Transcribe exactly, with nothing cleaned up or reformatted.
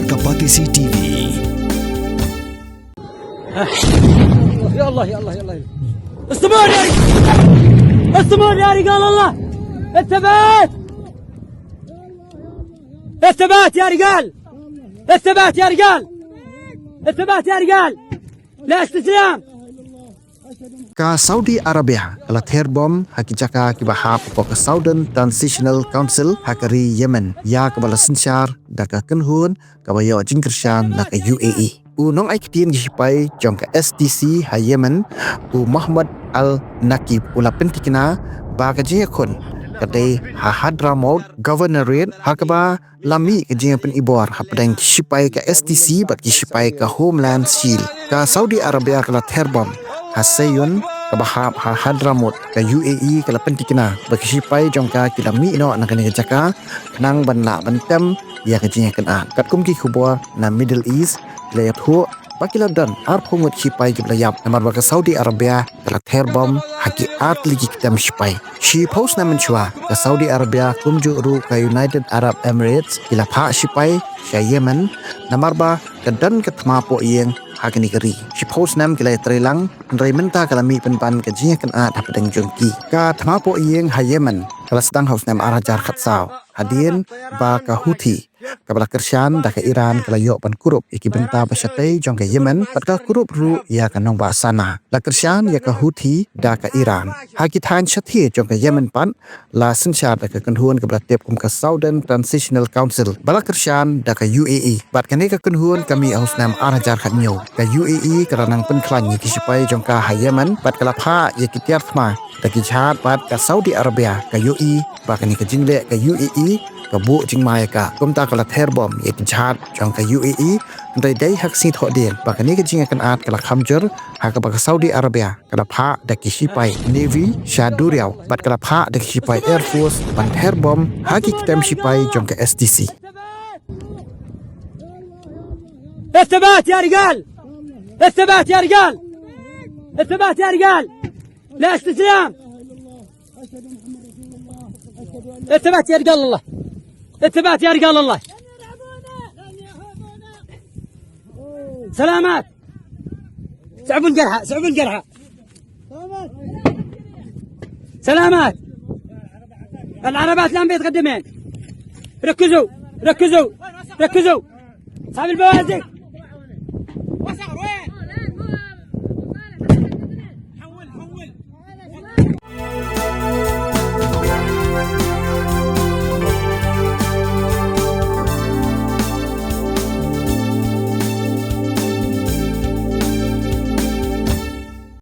Kapatisi T V. يا الله، يا الله، يا الله. استمر يا رجال. استمر يا رجال الله. الثبات. الثبات يا رجال. الثبات يا رجال. الثبات يا رجال. لا استسلام. Ka Saudi Arabia ka la ther bom ha ki jaka kiba hap hapoh ka Southern Transitional Council ha ka ri Yemen, ïa kaba la synshar da ka kynhun kaba ïoh jingkyrshan na ka U A E. U nongai ktien ki shipai jong ka S T C ha Yemen, u Mohammed Al Naqib, u la pyntikna ba ka jingïakhun ka dei ha Hadramaut Governorate, ha kaba la mih ka jingpynibor hapdeng ki shipai ka S T C bad ki shipai ka Homeland Shield. Ka Saudi Arabia ka la ther bom ha Seiyun kaba hap ha Hadramaut. Ka U A E ka la pyntikna ba ki shipai jong ka ki la mih noh na kane ka jaka khnang ban lah ban tem ïa ka jingïakynad. Katkum ki khubor na Middle East, ki la ïathuh ba ki la don arphew ngut shipai kiba la ïap namar ba ka Saudi Arabia ka la ther bom ha ki artylli ki kyntem shipai. Shiphew snem mynshuwa, ka Saudi Arabia kumjuh ruh ka United Arab Emirates ki la phah shipai sha Yemen namar ba ka don ka thma poh ïing ha kane ka ri. Shiphew snem ki la ïatrei lang, hynrei mynta ka la mih pynban ka jingïakynad hapdeng jong ki. Ka thma poh ïing ha Yemen ka la sdang ha u snem ar hajar khatsaw, hadien ba ka Houthi kaba la kyrshan da ka Iran ka la ïoh ban kurup ïa ki bynta ba shatei jong ka Yemen bad ka kurup ruh ïa ka nongbah Sanaa. La kyrshan ïa ka Houthi da ka Iran. Ha ki thaiñ shathie jong ka Yemen pat la synshar da ka kynhun kaba la tip kum ka Southern Transitional Council ba la kyrshan da ka U A E. Bad kane ka kynhun ka mih ha u snem ar hajar khathynñiew. Ka U A E ka la nang pynkhlaiñ ïa ki shipai jong ka ha Yemen bad ka la phah ïa ki tiar thma da ki jhad bad ka Saudi Arabia ka ïohi ba kane ka jingleh ka U A E ka buh jingma ïa ka. Kumta ka la ther bom ïa ki jhad jong ka U A E, hynrei dei ha ka sngi Thohdieng ba kane ka jingïakynad ka la kham jur ha kaba ka Saudi Arabia ka la phah da ki shipai Navy sha duriaw bad ka la phah da ki shipai Air Force ban ther bom ha ki kyntem shipai jong ka S T C. الثبات يا رجال. الثبات يا رجال. الثبات يا رجال. لا استسلام. الثبات يا رجال الله. الثبات يا رجال الله. سلامات. صعبوا الجرحى، صعبوا الجرحى. سلامات. العربات الآن بيتقدمين. ركزوا، ركزوا، ركزوا. أصحاب البوازيك.